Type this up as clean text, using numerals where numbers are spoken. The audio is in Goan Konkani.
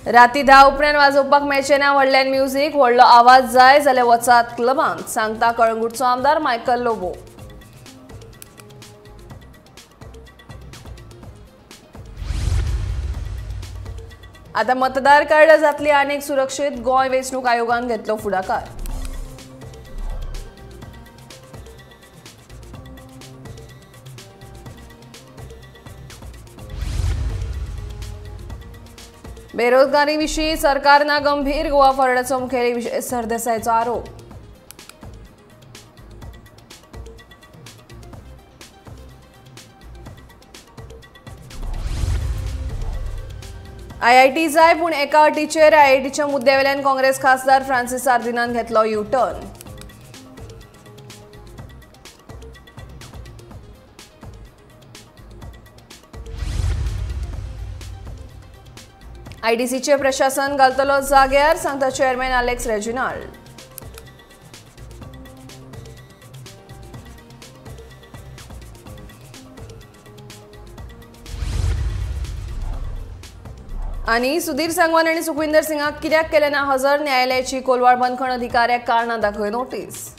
राती 10 उपरांत वाजोवपाक मेळचें ना व्हडल्यान म्युझिक, व्हडलो आवाज जाय जाल्यार वचात क्लबांत, सांगता कळंगूटचो आमदार मायकल लोबो। आतां मतदार कार्ड जातली आनीक सुरक्षीत, गोंय वेंचणूक आयोगान घेतलो फुडाकार। बेरोजगारी विशीं सरकार ना गंभीर, गोवा फॉरवर्डाचो मुखेली विजय सरदेसायाचो आरोप। आयआयटी जाय पूण एका अटीचेर, आयआयटीच्या मुद्द्यावेल्यान काँग्रेस खासदार फ्रांसिस सार्दिनान घेतलो यू टर्न। आयडीसीचे प्रशासन घालतलो जाग्यार, सांगता चेअरमॅन आलेक्स रेजिनाल्ड। आनी सुधीर सांगवान आनी सुखविंदर सिंगाक कित्याक केलें ना हजर, न्यायालयाची कोलवाळ बंदखण अधिकाऱ्याक कारणां दाखय नोटीस।